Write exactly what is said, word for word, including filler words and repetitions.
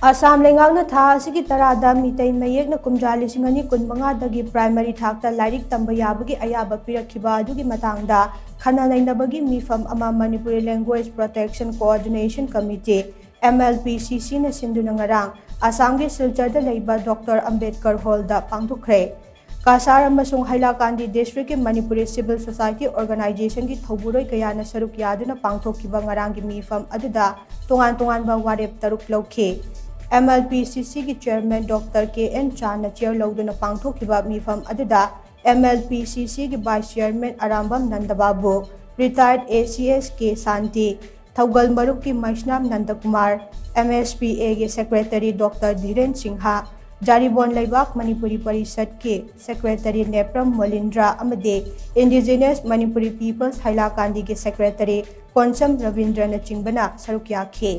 ꯑꯁꯥꯝ ꯂꯩꯉꯥꯛꯅ ꯊꯥ ꯑꯁꯤꯒꯤ ꯇꯔꯥꯗ ꯃꯤꯇꯩ ꯃꯌꯦꯛꯅ ꯀꯨꯝꯖꯥ ꯂꯤꯁꯤꯡ ꯑꯅꯤ ꯀꯨꯟꯃꯉꯥꯗꯒꯤ ꯄ꯭ꯔꯥꯏꯃꯔꯤ ꯊꯥꯛꯇ ꯂꯥꯏꯔꯤꯛ ꯇꯝꯕ ꯌꯥꯕꯒꯤ ꯑꯌꯥꯕ ꯄꯤꯔꯛꯈꯤꯕ ꯑꯗꯨꯒꯤ ꯃꯇꯥꯡꯗ ꯈꯟꯅ ꯅꯩꯅꯕꯒꯤ ꯃꯤꯐꯝ ꯑꯃ Manipuri language protection coordination committee, M L P ꯁꯤ ꯁꯤꯅ ꯁꯤꯟꯗꯨꯅ ꯉꯔꯥꯡ ꯑꯁꯥꯝꯒꯤ ꯁꯤꯜꯆꯔꯗ ꯂꯩꯕ ꯗꯣꯛꯇꯔ ꯑꯝꯕꯦꯗꯀꯔ ꯍꯣꯜꯗ ꯄꯥꯡꯊꯣꯛꯈ꯭ꯔꯦ꯫ ꯀꯥꯁꯥꯔ ꯑꯃꯁꯨꯡ ꯍꯥꯏꯂꯥꯀꯥꯟꯗꯤ ꯗꯤꯁꯇ꯭ꯔꯤꯛꯀꯤ ꯃꯅꯤꯄꯨꯔꯤ ꯁꯤꯚꯤꯜ ꯁꯣꯁꯥꯏꯇꯤ ꯑꯣꯔꯒꯅꯥꯏꯖꯦꯁꯟꯒꯤ ꯊꯧꯕꯨꯔꯣꯏ ꯀꯌꯥꯅ ꯁꯔꯨꯛ ꯌꯥꯗꯨꯅ ꯄꯥꯡꯊꯣꯛꯈꯤꯕ ꯉꯔꯥꯡꯒꯤ ꯃꯤꯐꯝ ꯑꯗꯨꯗ ꯇꯣꯉꯥꯟ ꯇꯣꯉꯥꯟꯕ ꯋꯥꯔꯦꯞ ꯇꯔꯨꯛ ꯂꯧꯈꯤ꯫ ꯑꯦꯝ ꯑꯦꯜ ꯄꯤ ꯁꯤ ꯁꯤꯒꯤ ꯆꯤꯌꯔꯃꯦꯟ ꯗꯣꯛꯇꯔ ꯀꯦ ꯑꯦꯟ ꯆꯥꯟꯅ ꯆꯤꯌꯔ ꯂꯧꯗꯨꯅ ꯄꯥꯡꯊꯣꯛꯈꯤꯕ ꯃꯤꯐꯝ ꯑꯗꯨꯗ ꯑꯦꯝ ꯑꯦꯜ ꯄꯤ ꯁꯤ ꯁꯤꯒꯤ ꯚꯥꯏꯁ ꯆꯤꯌꯔꯃꯦꯟ ꯑꯔꯥꯝꯕꯝ ꯅꯟꯗꯕꯥꯕꯨ, ꯔꯤꯇꯥꯌꯔꯗ ꯑꯦ ꯁꯤ ꯑꯦꯁ ꯀꯦ ꯁꯥꯟꯇꯤ, ꯊꯧꯒꯜ ꯃꯔꯨꯞꯀꯤ ꯃꯩꯁꯅꯥꯝ ꯅꯟꯗꯀꯨꯃꯥꯔ, ꯑꯦꯝ ꯑꯦꯁ ꯄꯤ ꯑꯦꯒꯤ ꯁꯦꯀ꯭ꯔꯦꯇꯔꯤ ꯗꯣꯛꯇꯔ ꯙꯤꯔꯦꯟ ꯁꯤꯡꯍ, ꯖꯥꯔꯤꯕꯣꯟ ꯂꯩꯕꯥꯛ ꯃꯅꯤꯄꯨꯔꯤ ꯄꯔꯤꯁꯠꯀꯤ ꯁꯦꯀ꯭ꯔꯦꯇꯔꯤ ꯅꯦꯄ꯭ꯔꯝ ꯃꯣꯂꯤꯟꯗ꯭ꯔ ꯑꯃꯗꯤ ꯏꯟꯗꯤꯖꯤꯅꯁ ꯃꯅꯤꯄꯨꯔꯤ ꯄꯤꯄꯜꯁ ꯍꯥꯏꯂꯥꯀꯥꯟꯗꯤꯒꯤ ꯁꯦꯀ꯭ꯔꯦꯇꯔꯤ ꯀꯣꯟꯁꯝ ꯔꯕꯤꯟꯗ꯭ꯔꯅꯆꯤꯡꯕꯅ ꯁꯔꯨꯛ ꯌꯥꯈꯤ꯫